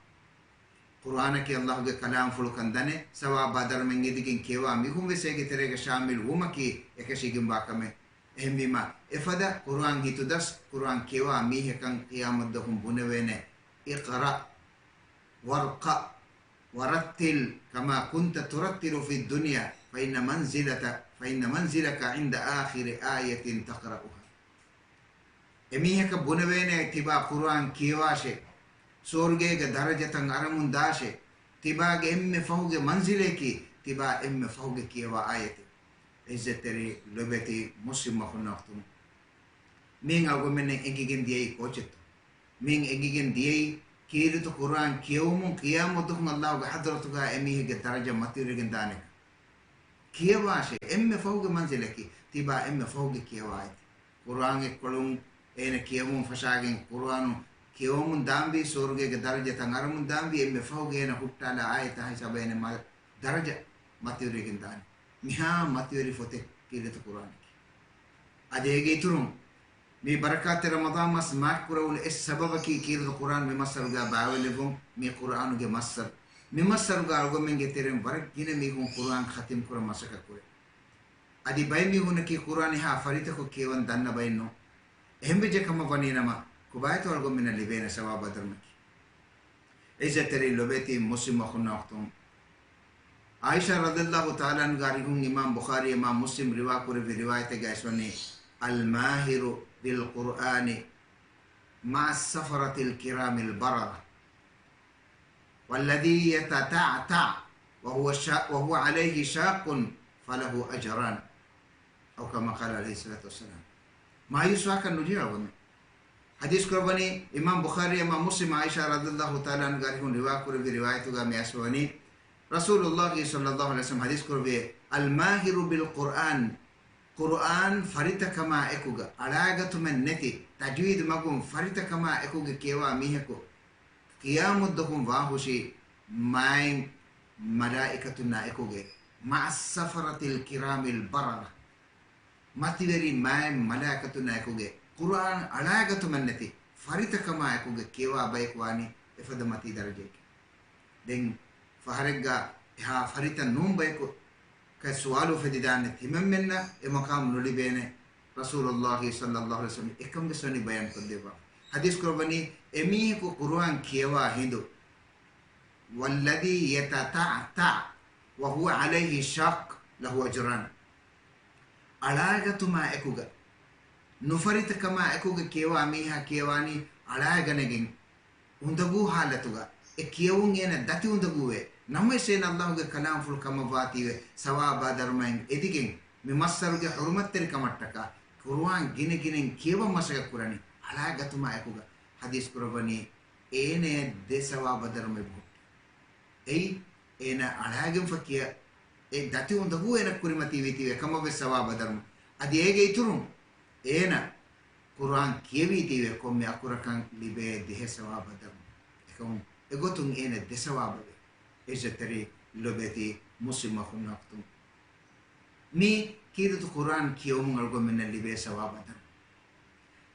ޤުރުއާނަކީ ﷲ ގެ ކަލާމްފުޅުކަން ދަނެ، ސަވާބާ ދަރުމައިން އެދިގެން ކިޔަވާ މީހުން ވެސް އޭގެ ތެރޭގަ ޝާމިލް ވުމަކީ އެކަށީގެންވާ ކަމެއް. އެހެންވީމާ، އެފަދަ ޤުރުއާން ހިތުދަސް، ޤުރުއާން ކިޔަވާ މީހަކަށް ޤިޔާމަތްދުވަހުން ބުނެވޭނެ، اقرأ وارق ورتل كما كنت ترتل في الدنيا فإن منزلة، فإن منزلك عند آخر آية تقرأها. އެމީހަކަށް ބުނެވޭނެ، ތިބާ ޤުރުއާން ކިޔަވާށޭ، ސުވަރުގޭގެ ދަރަޖަތައް އަރަމުން ދާށޭ، ތިބާގެ އެންމެ ފަހުގެ މަންޒިލަކީ، ތިބާ އެންމެ ފަހުގެ ކިޔަވާ އާޔަތެއް. ޢިއްޒަތްތެރި ލޮބެތި މުސްލިމް އަޚުންނާ އުޚްތުން، މިއިން އަޅުގަނޑުމެންނަށް އެނގިގެން ދިޔައީ ކޯޗެއްތޯ؟ މިއިން އެނގިގެން ދިޔައީ ކީރިތި ޤުރުއާން ކިޔެވުމުން ޤިޔާމަތްދުވަހުން ﷲގެ ޙަޟްރަތުގަ އެމީހެއްގެ ދަރަޖަ މަތިވެރިގެން ދާނެކަން. ކިޔަވާށޭ، އެންމެ ފަހުގެ މަންޒިލަކީ، ތިބާ އެންމެ ފަހުގެ ކިޔަވާ އާޔަތެއް. ޤުރުއާން އެއްކޮޅުން އޭނަ ކިޔެވުމުން ފަށާގެން، ޤުރުއާނު ކިޔެވުމުން ދާންވީ، ސުވަރުގޭގެ ދަރަޖަތައް އަރަމުން ދާންވީ، އެންމެ ފަހުގެ އޭނަ ހުއްޓާލާ އާޔަތާ ހިސާބަށް އޭނަ މަ-، ދަރަޖަ މަތިވެރިގެން ދާނެ. މިހާ މަތިވެރި ފޮތެއް ކީރިތި ޤުރުއާނަކީ. އަދި އޭގެ އިތުރުން، މި ބަރަކާތްތެރި ރަމަޟާން މަސް މާތްކުރެވުނު އެއް ސަބަބަކީ ކީރިތި ޤުރުއާން މި މައްސަރުގަ ބާވެލެއްވުން، މި ޤުރުއާނުގެ މައްސަރު. މި މައްސަރުގަ އަޅުގަނޑުމެންގެ ތެރެއިން ވަރަށް ގިނަ މީހުން ޤުރުއާން ޚަތިމް ކުރަން މަސައްކަތް ކުރޭ. އަދި ބައެއް މީހުންނަކީ ޤުރުއާން އެހާ ފަރިތަކު ކިޔަވަން ދަންނަ ބައެއް ނޫން. އެހެންވެއްޖެ ކަމަށް ވަނީ ނަމަ، ކޮބާތޯ އަޅުގަނޑުމެންނަށް ލިބޭނެ ސަވާބާ ދަރުމައަކީ؟ ޢިއްޒަތްތެރި ލޮބެތި މުސްލިމް އަޚުންނާ އުޚްތުން، ޢާއިޝާ ރަޟިޔަﷲ ތަޢާލާ ޢަންހާގެ އަރިހުން އިމާމް ބުޚާރީ އިމާމް މުސްލިމް ރިވާ ކުރެއްވި ރިވާޔަތެއްގައި އައިސްވަނީ، الماهر بالقرآن مع السفرة الكرام البررة والذي يتتعتع وهو شا-، وهو عليه شاق فله أجران. أو كما قال عليه الصلاة والسلام. މާޔޫސްވާކަށް ނުޖެހޭ އަޅުގަނޑުމެން. ޙަދީޘް ކުރައްވަނީ އިމާމް ބުޚާރީ އިމާމް މުސްލިމް ޢާއިޝާ ރަޟިޔަﷲ ތަޢާލާ ޢަންހާގެ އަރިހުން ރިވާ ކުރެއްވި ރިވާޔަތުގަ މި އައިސްފަވަނީ، ރަސޫލުﷲ ޞައްލަﷲ ޢަލައިހި ވަސައްލަމް ޙަދީޘް ކުރެއްވި، الماهر بالقرآن، ޤުރުއާން ފަރިތަކަމާ އެކުގަ، އަޅާގަތުމެއް ނެތި، ތަޖްވީދު މަގުން ފަރިތަކަމާ އެކުގަ ކިޔަވާ މީހަކު، ޤިޔާމަތްދުވަހުން ވާހުށީ މާތް މަލާއިކަތުންނާ އެކުގަ، مع السفرة الكرام البررة. މަތިވެރި މާތް މަލާއިކަތުންނާ އެކުގަ، ޤުރުއާން އަޅާގަތުމެއް ނެތި، ފަރިތަކަމާ އެކުގަ ކިޔަވާ ބަޔަކު ވާނީ އެފަދަ މަތީ ދަރަޖައެކޭ. ދެން ފަހަރެއްގަ އެހާ ފަރިތައް ނޫން ބަޔަކު ކައި ސުވާލު އުފެދިދާނެ، ތިމަންމެންނަށް އެ މަޤާމު ނުލިބޭނެ. ރަސޫލުﷲ ޞައްލަﷲ ޢަލައިހި ވަސައްލަމް އެކަން ވެސް ވަނީ ބަޔާން ކޮށްދެއްވާ. ޙަދީޘް ކުރައްވަނީ، އެމީހަކު ޤުރުއާން ކިޔަވާ ހިނދު، والذي يتتعتع وهو عليه شاق له أجران. އަޅާގަތުމާ އެކުގަ، ނުފަރިތަކަމާ އެކުގަ ކިޔަވާ މީހާ ކިޔަވާނީ އަޅާގަނެގެން، އުނދަގޫ ޙާލަތުގަ، އެ ކިޔެވުން އޭނަ ދަތި އުނދަގޫވޭ. ނަމަވެސް އޭނަ ﷲގެ ކަލާމްފުޅު ކަމަށްވާތީވެ، ސަވާބާ ދަރުމައިން އެދިގެން، މި މައްސަރުގެ ޙުރުމަތްތެރިކަމަށްޓަކާ، ޤުރުއާން ގިނަ ގިނައިން ކިޔަވަން މަސައްކަތް ކުރަނީ. އަޅާގަތުމާ އެކުގަ، ޙަދީޘް ކުރައްވަނީ، އޭނަޔަށް ދެ ސަވާބަ ދަރުމަ އެބަހުއްޓޭ. އެއީ، އޭނަ އަޅާގެންފަ ކިޔަ، އެ ދަތި އުނދަގޫ އޭނަ ކުރިމަތީވީތީވެ ކަމަށްވެސް ސަވާބަ ދަރުމަ. އަދި އޭގެ އިތުރުން، އޭނަ ޤުރުއާން ކިޔެވީތީވެ ކޮންމެ އަކުރަކަށް ލިބޭ ދިހަ ސަވާބަ ދަރުމަ. އެކަމު އެގޮތުން އޭނަ ދެ ސަވާބަވޭ. ޢިއްޒަތްތެރި ލޮބެތި މުސްލިމް އަޚުންނާ އުޚްތުން. މި ކީރިތި ޤުރުއާން ކިޔެވުމުން އަޅުގަނޑުމެންނަށް ލިބޭ ސަވާބާ ދަރުމަ.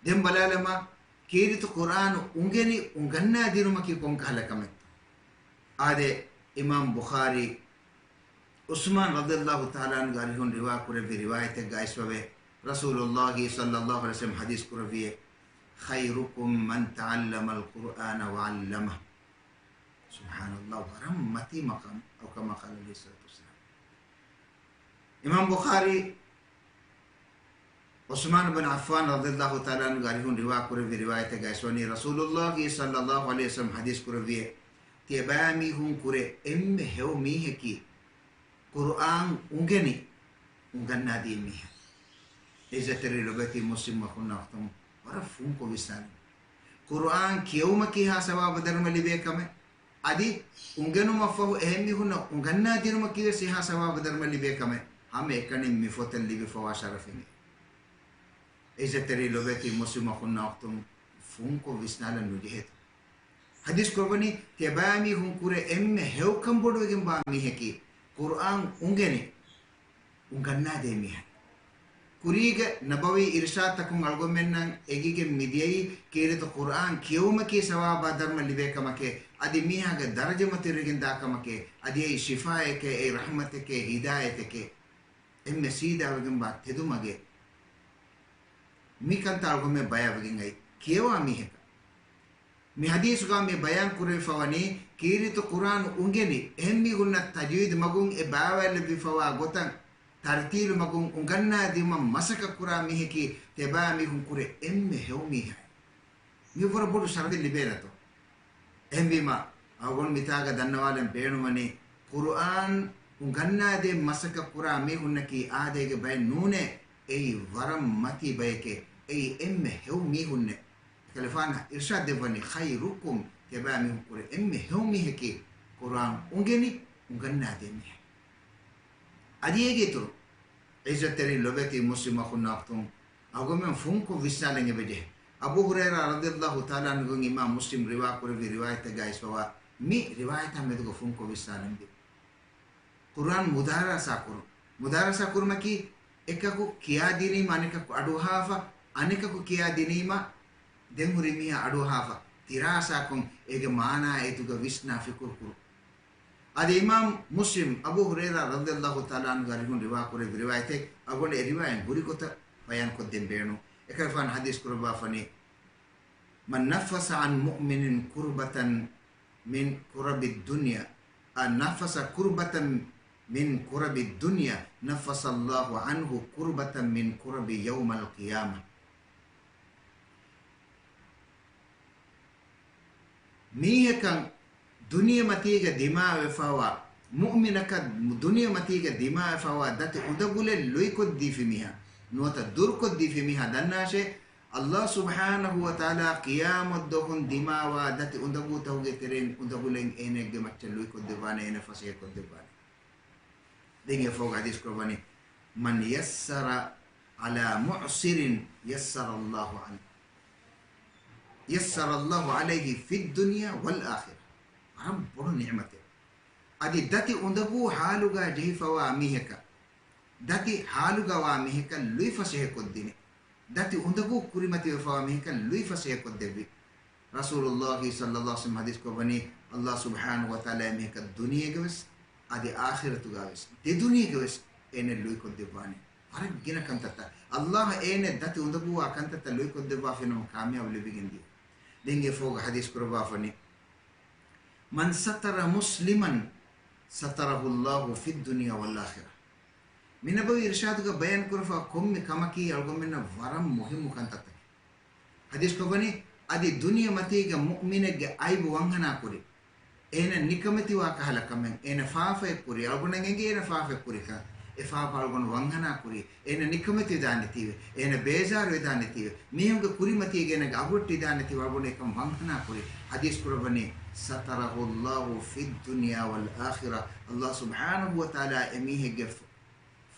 ދެން ބަލާލަމާ، ކީރިތި ޤުރުއާނު އުނގެނި އުނގަންނާދިނުމަކީ ކޮންކަހަލަ ކަމެއްތޯ؟ އާދެ، އިމާމް ބުޚާރީ، ޢުސްމާން ރަޟިޔަﷲ ތަޢާލާ ޢަންހުގެ އަރިހުން ރިވާ ކުރެއްވި ރިވާޔަތެއްގައި އައިސްފަވޭ، ރަސޫލުﷲ ޞައްލަﷲ ޢަލައިހި ވަސައްލަމް ޙަދީޘް ކުރެއްވިއޭ، خيركم من تعلم القرآن وعلمه. ސުބްޙާނަﷲ، ވަރަށް މަތީ މަޤާމް، أو كما قال عليه الصلاة والسلام. އިމާމް ބުޚާރީ، ޢުސްމާން ބިން ޢައްފާން ރަޟިޔަﷲ ތަޢާލާ ޢަންހުގެ އަރިހުން ރިވާ ކުރެއްވި ރިވާޔަތެއްގައި އައިސްވަނީ، ރަސޫލުﷲ ޞައްލަﷲ ޢަލައިހި ވަސައްލަމް ޙަދީޘް ކުރެއްވިއޭ، ތިޔަބައިމީހުން ކުރެ އެންމެ ހެޔޮ މީހަކީ، ޤުރުއާން އުނގެނި އުނގަންނާދިޔަ މީހާ. ޢިއްޒަތްތެރި ލޮބެތި މުސްލިމް އަޚުންނާ އުޚްތުން، ވަރަށް ފުންކޮށް ވިސްނާލަން. ޤުރުއާން ކިޔެވުމަކީ ހާ ސަވާބު ދަރުމަ ލިބޭ ކަމެއް. އަދި އުނގެނުމަށްފަހު އެހެން މީހުންނަށް އުނގަންނާދިނުމަކީވެސް އެހާ ސަވާބު ދަރުމަ ލިބޭ ކަމެއް. ހަމައެކަނި މި ފޮތަށް ލިބިފަވާ ޝަރަފެއް. ޢިއްޒަތްތެރި ލޮބެތި މުސްލިމް އަޚުންނާ އުޚްތުން، ފުންކޮށް ވިސްނާލަން ނުޖެހޭތޯ. ޙަދީޘް ކުރައްވަނީ، ތިޔަބައިމީހުން ކުރެ އެންމެ ހެޔޮކަން ބޮޑުވެގެންވާ މީހަކީ، ޤުރުއާން އުނގެނި އުނގަންނާދޭ މީހާ. ކުރީގެ ނަބަވީ އިރުޝާދުތަކުން އަޅުގަނޑުމެންނަށް އެނގިގެން މިދިޔައީ، ކީރިތި ޤުރުއާން ކިޔެވުމަކީ ސަވާބާ ދަރުމަ ލިބޭ ކަމަކޭ، އަދި މީހާގެ ދަރަޖަ މަތިވެރިގެން ދާ ކަމަކޭ، އަދި އެއީ ޝިފާއެކޭ، އެއީ ރަޙްމަތެކޭ، ހިދާޔަތެކޭ، އެންމެ ސީދާވެގެންވާ ތެދުމަގެއް. މިކަންތައް އަޅުގަނޑުމެން ބަޔާވެގެން އައި ކިޔަވާ މީހަކަށް. މި ޙަދީޘުގަ މި ބަޔާން ކުރެވިފަވަނީ، ކީރިތި ޤުރުއާން އުނގެނި އެހެން މީހުންނަށް ތަޖްވީދު މަގުން އެ ބާވައިލެއްވިފަވާ ގޮތަށް ތަރްތީލު މަގުން އުނގަންނާދިއުމަށް މަސައްކަތް ކުރާ މީހަކީ ތިޔަބައިމީހުން ކުރެ އެންމެ ހެޔޮ މީހާ. މި ވަރަށް ބޮޑު ޝަރަފެއް ލިބޭނެތޯ. އެހެންވީމަ، އަޅުގަނޑު މިތާގަ ދަންނަވާލަން ބޭނުންވަނީ، ޤުރުއާން އުނގަންނާދޭން މަސައްކަތް ކުރާ މީހުންނަކީ އާދައިގެ ބައެއް ނޫނޭ، އެއީ ވަރަށް މަތީ ބަޔެކޭ، އެއީ އެންމެ ހެޔޮ މީހުންނޭ. އެކަލޭގެފާނު އިރްޝާދު ދެއްވަނީ، ޚައިރުކުމް، ތިޔަބައިމީހުން ކުރެ އެންމެ ހެޔޮ މީހަކީ، ޤުރުއާން އުނގެނި އުނގަންނާދޭ މީހެއް. އަދި އޭގެ އިތުރު، ޢިއްޒަތްތެރި ލޮބެތި މުސްލިމް އަޚުންނާ އުޚްތުން، އަޅުގަނޑުމެން ފުންކޮށް ވިސްނާލަން އެބަޖެހޭ. އަބޫ ހުރައިރާ ރަޟިޔަﷲ ތަޢާލާ ޢަންހުގެ އިމާމް މުސްލިމް ރިވާ ކުރެއްވި ރިވާޔަތެއްގަ އިސްވަވާ މި ރިވާޔަތާ މެދުގަ ފުންކޮށް ވިސްނާލަންވީ. ޤުރުއާން މުދާރަސާ ކުރުން. މުދާރަސާ ކުރުމަކީ، އެކަކު ކިޔާދިނީމަ އަނެކަކު އަޑުއަހާފަ، އަނެކަކު ކިޔާދިނީމަ ދެން ހުރި މީހާ އަޑުއަހާފަ، ދިރާސާކޮށް އޭގެ މާނާ އެދުގަ ވިސްނާ ފިކުރު ކުރުން. އަދި އިމާމް މުސްލިމް އަބޫ ހުރައިރާ ރަޟިޔަﷲ ތަޢާލާ ޢަންހުގެ އަރިހުން ރިވާ ކުރެއްވި ރިވާޔަތެއް، އަޅުގަނޑު އެ ރިވާޔަތް ހުރި ގޮތަށް ބަޔާން ކޮށްދޭން ބޭނުން. އެކަލޭގެފާނު ޙަދީޘް ކުރައްވާފަނީ، من نفس عن مؤمن كربة من كرب الدنيا، أ، نفس كربة من كرب الدنيا، نفس الله عنه كربة من كرب يوم القيامة. މީހަކަށް ދުނިޔެމަތީގަ ދިމާވެފަވާ، މުއުމިނަކަށް ދުނިޔެމަތީގަ ދިމާވެފަވާ ދަތި އުނދަގުލެއް ލުއިކޮށްދީފި މީހާ، ނުވަތަ ދުރުކޮށްދީފި މީހާ ދަންނާށޭ، ﷲ ސުބްޙާނަހޫ ވަތަޢާލާ ޤިޔާމަތްދުވަހުން ދިމާވާ ދަތި އުނދަގޫތަކުގެ ތެރެއިން އުނދަގުލެއް އޭނައެއްގެ މައްޗަށް ލުއިކޮށްދެއްވާނެ، އޭނަ ފަސޭހަކޮށްދެއްވާނެ. ދެން އެފަހުގަ ޙަދީޘް ކުރައްވަނީ، من يسر على معسر يسر الله عنه، يسر الله عليه في الدنيا والآخرة. ވަރަށް ބޮޑު ނިޢުމަތެއް. އަދި ދަތި އުނދަގޫ ޙާލުގަ ޖެހިފަވާ މީހަކަށް، ދަތި ޙާލުގަވާ މީހަކަށް ލުއިފަސޭހަކޮށްދިނި، ދަތި އުނދަގޫ ކުރިމަތިވެފަވާ މީހަކަށް ލުއިފަސޭހަކޮށްދެއްވި. ރަސޫލުﷲ ޞައްލަﷲ ޢަލައިހި ވަސައްލަމް ޙަދީޘްކޮށްވަނީ، ﷲ ސުބްޙާނަހޫ ވަތަޢާލާ އެމީހަކަށް ދުނިޔޭގަވެސް އަދި އާޚިރަތުގަވެސް، ދެ ދުނިޔޭގަވެސް އޭނަ ލުއިކޮށްދެއްވާނެ. ވަރަށް ގިނަ ކަންތައްތައް. ﷲ އޭނަ ދަތި އުނދަގޫވާ ކަންތައްތައް ލުއިކޮށްދެއްވާފިނަމަ ކާމިޔާބު ލިބިގެން ދިޔަ. ދެން އެފަހުގަ ޙަދީޘް ކުރައްވާފަނީ، من ستر مسلما ستره الله في الدنيا والآخرة. މި ނަބަވީ އިރްޝާދުގަ ބަޔާން ކުރައްވާ ކޮންމެ ކަމަކީ އަޅުގަނޑުމެންނަށް ވަރަށް މުހިއްމު ކަންތައްތަކެއް. ޙަދީޘްކޮށްވަނީ، އަދި ދުނިޔެމަތީގަ މުއުމިނެއްގެ ޢައިބު ވަންހަނާ ކުރި، އޭނަ ނިކަމެތިވާ ކަހަލަ ކަމެއް، އޭނަ ފާފައެއް ކުރި، އަޅުގަނޑަށް އެނގޭ އޭނަ ފާފައެއް ކުރިކަން، އެ ފާފަ އަޅުގަނޑު ވަންހަނާ ކުރި، އޭނަ ނިކަމެތިވެދާނެތީވެ، އޭނަ ބޭޒާރުވެދާނެތީވެ، މީހުންގެ ކުރިމަތީގަ އޭނަގެ އަގުވެއްޓިދާނެތީވެ، އަޅުގަނޑު އެކަން ވަންހަނާ ކުރި. ޙަދީޘް ކުރައްވަނީ، ستره الله في الدنيا والآخرة، ﷲ ސުބްޙާނަހޫ ވަތަޢާލާ އެމީހެއްގެ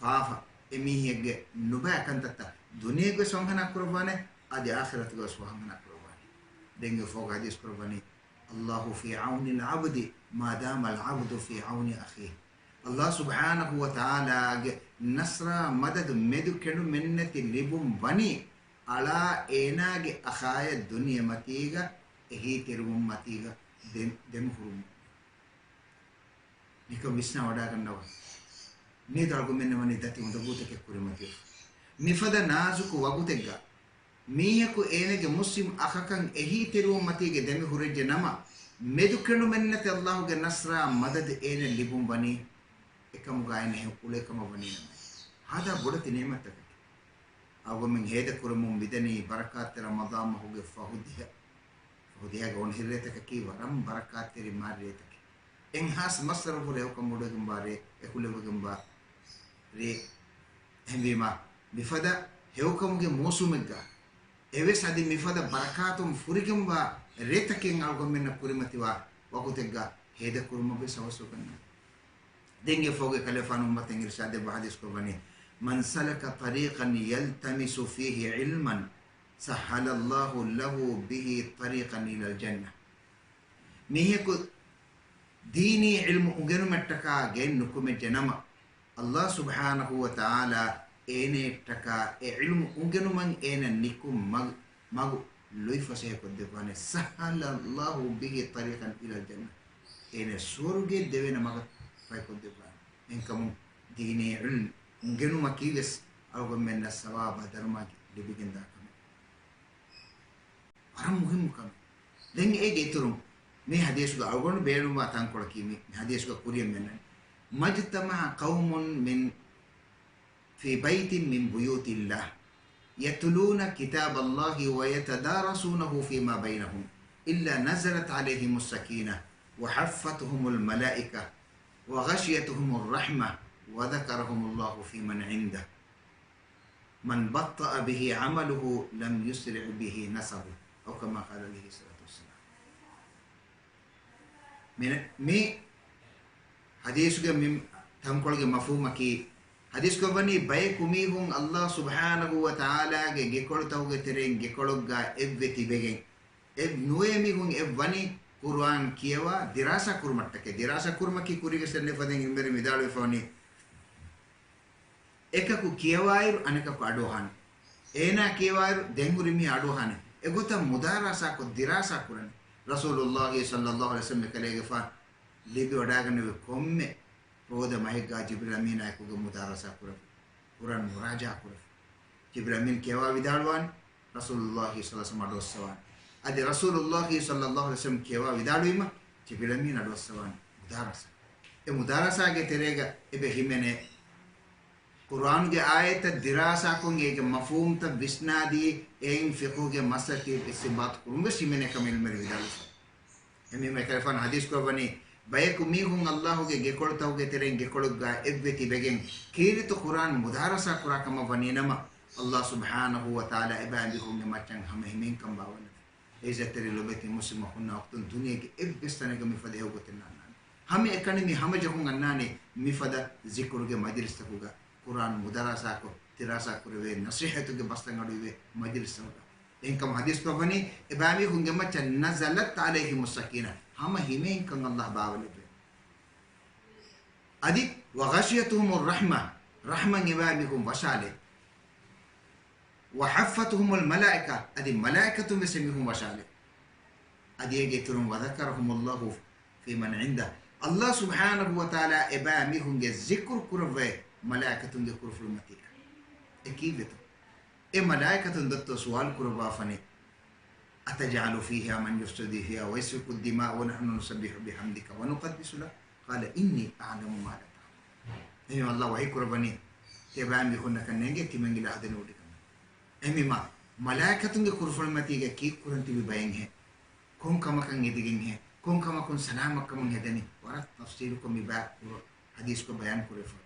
ފާފަ، އެމީހެއްގެ ނުބައި ކަންތައްތައް ދުނިޔޭގަވެސް ވަންހަނާ ކުރައްވާނެ، އަދި އާޚިރަތުގަވެސް ވަންހަނާ ކުރައްވާނެ. ދެން އެފަހުގަ ޙަދީޘް ކުރައްވަނީ، الله في عون العبد ما دام العبد في عون أخيه. ﷲ ސުބްޙާނަހޫ ވަތަޢާލާގެ ނަޞްރާ މަދަދު މެދު ކެނޑުމެއްނެތި ލިބުން ވަނީ، އަޅާ އޭނާގެ އަޚާޔަށް ދުނިޔެމަތީގަ އެހީތެރިވުންމަތީގަ ދެ-، ދެމިހުރުމުން. ނިކަން ވިސްނާ ވަޑާގަންނަވާ. މިއަދު އަޅުގަނޑުމެންނަށް ވަނީ ދަތި އުނދަގޫތަކެއް ކުރިމަތިވެފަ. މިފަދަ ނާޒުކު ވަގުތެއްގަ މީހަކު އޭނަގެ މުސްލިމް އަޚަކަށް އެހީތެރިވުން މަތީގަ ދެމި ހުރެއްޖެ ނަމަ، މެދުކެނޑުމެއްނެތި ﷲގެ ނަޞްރާ މަދަދު އޭނަ ލިބުން ވަނީ، އެކަމުގަ އޭނަ އުޅޭ ކަމަށް ވަނީ ނަމަ. ހާދާ ބޮޑެތި ނިޢުމަތްތަކެއް. އަޅުގަނޑުމެން ހޭދަ ކުރަމުން މިދަނީ ބަރަކާތްތެރި ރަމަޟާން މަހުގެ ފަހު ދިހަ. ފަހު ދިހަގެ އޮނިހިރު ރޭތަކަކީ ވަރަށް ބަރަކާތްތެރި މާތް ރޭތަކެއް. އެއްހާސް މައްސަރު ހުރެ އެކަމު އުޑުއެގެންވާ ރޭ، އެކުލެވިގެންވާ ރޭ. އެހެންވީމާ، މިފަދަ ހެޔޮކަމުގެ މޫސުމެއްގަ އެވެސް އަދި މިފަދަ ބަރަކާތުން ފުރިގެންވާ ރޭތަކެއް އަޅުގަނޑުމެންނަށް ކުރިމަތިވާ ވަގުތެއްގަ ހޭދަ ކުރުމަށް ވެސް ހަވަސްވެގަންނަވާ. ދެން އެފަހުގަ ކަލޭފާނު އުއްމަތަށް އިރުޝާދެއްވާ ޙަދީޘްކޮށްވަނީ، من سلك طريقا يلتمس فيه علما سهل الله له به طريقا إلى الجنة. މީހަކު ދީނީ ޢިލްމު އުނގެނުމަށްޓަކާ ގެއެއް ނުކުމެއްޖެ ނަމަ، ﷲ ސުބްޙާނަހޫ ވަތަޢާލާ އޭނައަށްޓަކާ އެ ޢިލްމު އުނގެނުމަށް އޭނަ ނިކުން މަގު، މަގު ލުއިފަސޭހަކޮށްދެއްވާނެ. سهل الله به طريقا إلى الجنة. އޭނަ ސުވަރުގެ ދެވޭނެ މަގަށް ފަތްކޮށްދެއްވާނެ. އެހެންކަމުން ދީނީ ޢިލްމު އުނގެނުމަކީ ވެސް އަޅުގަނޑުމެންނަށް ސަވާބާ ދަރުމައަކީ ލިބިގެންދާ ކަމެއް. ވަރަށް މުހިއްމު ކަމެއް. ދެން އޭގެ އިތުރުން މި ޙަދީޘުގަ އަޅުގަނޑު ބޭނުންވާ ތަންކޮޅަކީ މި، މި ޙަދީޘުގަ ކުރިޔަށް މިއަންނަނީ، مَا اجْتَمَعَ قَوْمٌ مِّن فِي بَيْتٍ مِّن بُيُوتِ اللَّهِ يَتْلُونَ كِتَابَ اللَّهِ وَيَتَدَارَسُونَهُ فِيمَا بَيْنَهُمْ إِلَّا نَزَلَتْ عَلَيْهِمُ السَّكِينَةُ وَحَفَّتْهُمُ الْمَلَائِكَةُ وَغَشِيَتْهُمُ الرَّحْمَةُ وَذَكَرَهُمُ اللَّهُ فِيمَنْ عِندَهُ مَنْ بَطَّأَ بِهِ عَمَلُهُ لَمْ يُسْرِعْ بِهِ نَسَبُهُ، أَوْ كَمَا قَالَ عَلَيْهِ الصَّلَاةُ وَالسَّلَامُ. މި، މި ޙަދީޘުގެ މި ތަންކޮޅުގެ މަފްހޫމަކީ، ޙަދީޘްކޮށްވަނީ ބަޔަކު މީހުން ﷲ ސުބްޙާނަހޫ ވަތަޢާލާގެ ގެކޮޅުތަކުގެ ތެރެއިން ގެކޮޅެއްގާ އެއްވެ ތިބެގެން، އެ ނުވައެއް މީހުން އެއް ވަނީ ޤުރުއާން ކިޔަވާ ދިރާސާ ކުރުމަށްޓަކައި. ދިރާސާ ކުރުމަކީ ކުރީގެ ސެންނެ ފަދައިން އިލްމުވެރިން ވިދާޅުވެފަވަނީ، އެކަކު ކިޔަވާއިރު އަނެކަކު އަޑުއަހާނެ. އޭނާ ކިޔަވާއިރު ދެން ހުރި މީހާ އަޑުއަހާނެ. އެގޮތަށް މުދާރަސާކޮށް ދިރާސާ ކުރަނީ. ރަސޫލުﷲ ޞައްލަﷲު ޢަލައިހި ވަސައްލަމް ކަލޭގެފާނު ލިބިވަޑައިގަންނެވި ކޮންމެ ރޯދަ މަހެއްގާ ޖިބްރީލް އަމީނާއެކުގަ މުދާރަސާ ކުރެވި. ޤުރުއާން މުރާޖަޢާ ކުރެވި. ޖިބްރީލް އަމީން ކިޔަވާ ވިދާޅުވާނެ، ރަސޫލުﷲ ޞައްލަﷲު ޢަލައިހި ވަސައްލަމް އަޑުއައްސަވާނެ. އަދި ރަސޫލުﷲ ޞައްލަﷲު ޢަލައިހި ވަސައްލަމް ކިޔަވާ ވިދާޅުވީމަ، ޖިބްރީލް އަމީން އަޑުއައްސަވާނެ މުދާރަސާ. އެ މުދާރަސާގެ ތެރޭގަ އެބަ ހިމެނޭ، ޤުރުއާންގެ އާޔަތްތައް ދިރާސާކޮށް، އޭގެ މަފްހޫމްތައް ވިސްނާދީ، އެއިން ފިޤުހުގެ މައްސަލަތައް އިސްތިންބާޠު ކުރުން ވެސް ހިމެނޭ ކަމަށް އިލްމުވެރިން ވިދާޅުވި. އެހެންވީމަ އެކަލޭގެފާނު ޙަދީޘްކުރައްވަނީ، ބަޔަކު މީހުން ﷲގެ ގެކޮޅުތަކުގެ ތެރެއިން ގެކޮޅެއްގާ އެއްވެ ތިބެގެން، ކީރިތި ޤުރުއާން މުދާރަސާ ކުރާ ކަމަށް ވަނީނަމަ، ﷲ ސުބްޙާނަހޫ ވަތަޢާލާ އެބައިމީހުންގެ މައްޗަށް ހަމަ ހިމޭންކަން ބާވައިލެއްވި. އިއްޒަތްތެރި ލޮބެތި މުސްލިމް އަޚުންނާ އުޚްތުން، ދުނިޔޭގެ އެއްވެސް ތަނެއްގަ މިފަދަ ހެޔޮގޮތެއް ނާންނާނެ. ހަމައެކަނި މި ހަމަޖެހުން އަންނާނީ މިފަދަ ޒިކުރުގެ މަޖިލިސްތަކުގަ، ޤުރުއާން މުދާރަސާކޮށް، ދިރާސާ ކުރެވޭ، ނަޞޭޙަތުގެ ބަސްތައް އަޑުއިވޭ މަޖިލިސްތަކުގަ. އެހެންކަމުން ޙަދީޘްކުރައްވަނީ، އެބައިމީހުންގެ މައްޗަށް نَزَلَتْ عَلَيْهِمُ السَّكِينَةُ، ހަމަ ހިމޭންކަން ﷲ ބާވައިލެއްވޭ. އަދި وَغَشِيَتْهُمُ الرَّحْمَةُ، ރަޙްމަތް އެބައިމީހުން ވަށާލޭ. وَحَفَّتْهُمُ الْمَلَائِكَةُ، އަދި މަލާއިކަތުން ވެސް އެމީހުން ވަށާލޭ. އަދި އޭގެ އިތުރުން وَذَكَرَهُمُ اللَّهُ فِيمَنْ عِندَهُ، ﷲ ސުބްޙާނަހޫ ވަތަޢާލާ އެބައިމީހުންގެ ޒިކުރު ކުރައްވައޭ މަލާއިކަތުންގެ ކުރުފުޅުމަތީގަ. އެ ކީއްވެތޯ؟ އެ މަލާއިކަތުން ދޮއްތޯ ސުވާލު ކުރައްވާފަނީ، أَتَجْعَلُ فِيهَا مَنْ يُفْسِدُ فِيهَا وَيَسْفِكُ الدِّمَاءَ وَنَحْنُ نُسَبِّحُ بِحَمْدِكَ وَنُقَدِّسُ لَكَ قَالَ إِنِّي أَعْلَمُ مَا لَا تَعْلَمُونَ. އެހެން ﷲ ވަޙީ ކުރައްވަނީ، ތިޔަބައިމީހުންނަކަށް ނޭނގޭ ތިމަން އިލާހު ދެނެވޮޑިކަމެއް. އެހެންވީމާ، މަލާއިކަތުންގެ ކުރުފުޅުމަތީގަ ކީއްކުރަން ތިބި ބައެއްހޭ؟ ކޮން ކަމަކަށް އެދިގެންހޭ؟ ކޮން ކަމަކުން ސަލާމަތްކަމުން ހެދެނީ؟ ވަރަށް ތަފްޞީލުކޮށް މި ބައި ޙަދީޘްކޮށް ބަޔާން ކުރެފަ.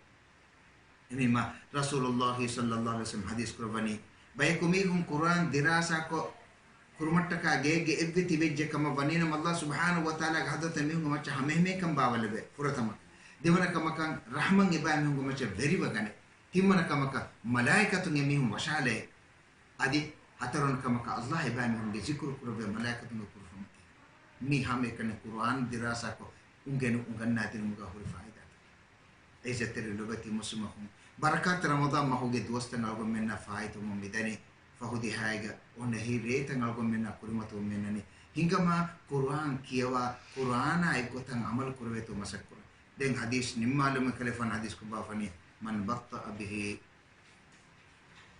އެހެންވީމާ، ރަސޫލުﷲ ޞައްލަﷲު ޢަލައިހި ވަސައްލަމް ޙަދީޘް ކުރައްވަނީ، ބަޔަކު މީހުން ޤުރުއާން ދިރާސާކޮށް ކުރުމަށްޓަކާ ގެއެއްގެ އެއްވެ ތިބެއްޖެ ކަމަށް ވަނީނަމަ، ﷲ ސުބްޙާނަހޫ ވަތަޢާލާގެ ޙަޟްރަތަށް މީހުންގެ މައްޗަށް ހަމައެހެމޭންކަން ބާވައިލެއްވޭ ފުރަތަމަ. ދެވަނަ ކަމަކަށް، ރަޙްމަތް އެބައިމީހުންގެ މައްޗަށް ވެރިވެގަނެ. ތިންވަނަ ކަމަކަށް، މަލާއިކަތުން އެމީހުން ވަށާލޭ. އަދި ހަތަރުވަނަ ކަމަކަށް، ﷲ އެބައިމީހުންގެ ޒިކުރު ކުރެއްވޭ މަލާއިކަތުންގެ ކުރުފުޅުމަތީ. މި ހަމައެކަނި ޤުރުއާން ދިރާސާކޮށް، އުނގެނު އުނގަންނާދިނުމުގަ ހުރި ފާއިދާތައް. ޢިއްޒަތްތެރި ލޮބެތި މުސްލިމް އަޚުން، ބަރަކާތް ރަމަޟާން މަހުގެ ދުވަސްތައް އަޅުގަނޑުމެންނަށް ފާއިތުވަމުން މިދަނީ. ފަހު ދިހާއިގަ އޮންނަ އެހީ ރޭތައް އަޅުގަނޑުމެންނަށް ކުރިމަތިވުމަށް މިއަންނަނީ. ހިނގަމާ ޤުރުއާން ކިޔަވާ، ޤުރުއާނާ އެއްގޮތަށް ޢަމަލު ކުރެވޭތޯ މަސައްކަތް ކުރަން. ދެން ޙަދީޘް ނިންމާލުމުގެ ކަލޭގެފާނު ޙަދީޘްކޮށްފަވާފަނީ، مَنْ بَطَّأَ بِهِ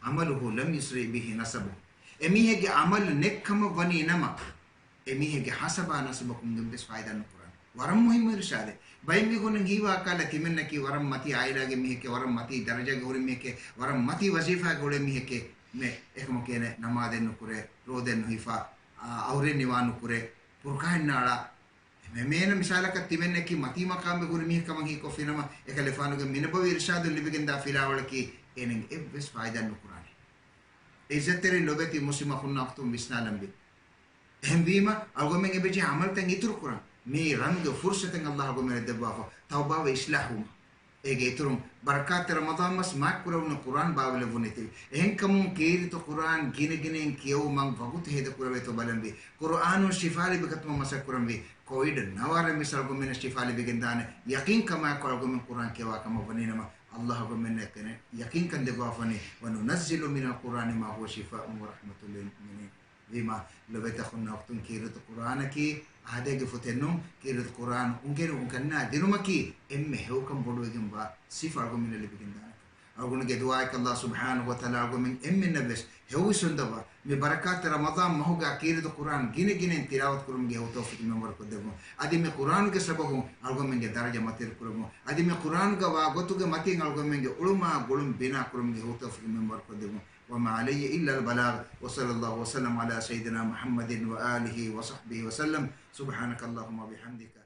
عَمَلُهُ لَمْ يُسْرِعْ بِهِ نَسَبُهُ. އެމީހެއްގެ ޢަމަލު ނެތްކަމަށް ވަނީ ނަމަ، އެމީހެއްގެ ޙަސަބާ ނަސަބަކުން ވެސް ފާއިދާ ނުކުރާނެ. ވަރަށް މުހިއްމު އިރުޝާދެއް. ބައެއް މީހުންނަށް ހީވާ ކަހަލަ ތިމަންނަކީ ވަރަށް މަތީ ޢާއިލާގެ މީހެކޭ، ވަރަށް މަތީ ދަރަޖާގެ ހުރި މީހެކޭ، ވަރަށް މަތީ ވަޒީފާގެ އުޅޭ މީހެކޭ. މެ އެކަމަކު އޭނަ ނަމާދެއް ނުކުރޭ، ރޯދައެއް ނުހިފާ، އަ، އައުރެއް ނިވާ ނުކުރޭ، ބުރުޤާއެއް ނާޅާ. އެމެ-، މޭނަ މިސާލަކަށް ތިމަންނަކީ މަތީ މަޤާމެއް ހުރި މީހެއް ކަމަށް ހީކޮށްފިނަމަ، އެކަލޭގެފާނުގެ މިނަބަވީ އިރުޝާދުން ލިބިގެންދާ ފިލާވަޅަކީ އޭނަގެ އެއްވެސް ފާއިދާ ނުކުރާނެ. ޢިއްޒަތްތެރި ލޮބެތި މުސްލިމް އަޚުންނާ އުޚްތުން ވިސްނާލަންވީ. އެހެންވީމަ، އަޅުގަނޑުމެން އެބަޖެހޭ ޢަމަލުތައް އިތުރުކުރަން. މި ރަނުގެ ފުރުޞަތެއް ﷲ އަޅުގަނޑުމެންނަށް ދެއްވާފަ، ތައުބާވެ އިޞްލާޙުވުމަށް. އޭގެ އިތުރުން، ބަރަކާތް ރަމަޟާން މަސް މާތްކުރެވުނު ޤުރުއާން ބާވައިލެއްވުނީތީ. އެހެންކަމުން ކީރިތި ޤުރުއާން ގިނަގިނައިން ކިޔެވުމަށް ވަގުތު ހޭދަކުރެވޭތޯ ބަލަންވީ. ޤުރުއާނުން ޝިފާ ލިބިގަތުމަށް މަސައްކަތްކުރަންވީ. ކޮވިޑް ނަވާރަ މިސް އަޅުގަނޑުމެންނަށް ޝިފާ ލިބިގެންދާނެ ޔަޤީންކަމާއެކު އަޅުގަނޑުމެން ޤުރުއާން ކިޔަވާ ކަމަށް ވަނީނަމަ، ﷲ އަޅުގަނޑުމެންނަށް ޔަޤީންކަން ދެއްވާފަނީ، وَنُنَزِّلُ مِنَ الْقُرْآنِ مَا هُوَ شِفَاءٌ وَرَحْمَةٌ لِلْمُؤْمِنِينَ. ވީމާ، ލޮބެތި އަޚުންނާ އުޚްތުން، ކީރިތި ޤުރުއާނަކީ އާދައިގެ ފޮތެއް ނޫން. ކީރިތި ޤުރުއާން އުނގެނި އުނގަންނާ ދިނުމަކީ އެންމެ ހެޔޮކަން ބޮޑުވެގެންވާ ސިފަ އަޅުގަނޑުމެންނަށް ލިބިގެންދާނެ. އަޅުގަނޑުގެ ދުޢާއަކީ ﷲ ސުބްޙާނަހޫ ވަތަޢާލާ އަޅުގަނޑުމެން އެންމެންނަށްވެސް ހެޔޮވިސްނުން ދައްވާ، މި ބަރަކާތްތެރި ރަމަޟާން މަހުގަ ކީރިތި ޤުރްއާން ގިނަ ގިނައިން ތިލާވަތު ކުރުމުގެ ހެޔޮ ތައުފީޤު މިންވަރު ކޮށްދެއްވުމަށް. އަދި މި ޤުރްއާނުގެ ސަބަބުން އަޅުގަނޑުމެންގެ ދަރަޖަ މަތިވެރި ކުރުމުން، އަދި މި ޤުރްއާނުގަ ވާ ގޮތުގެ މަތިން އަޅުގަނޑުމެންގެ އުޅުމާ ގުޅުން ބިނާ ކުރުމުގެ ހެޔޮ ތައުފީޤު މިންވަރު ކޮށްދެއްވުމަށް. وما علي إلا البلاغ، وصلى الله وسلم على سيدنا محمد وآله وصحبه وسلم. سبحانك اللهم وبحمدك.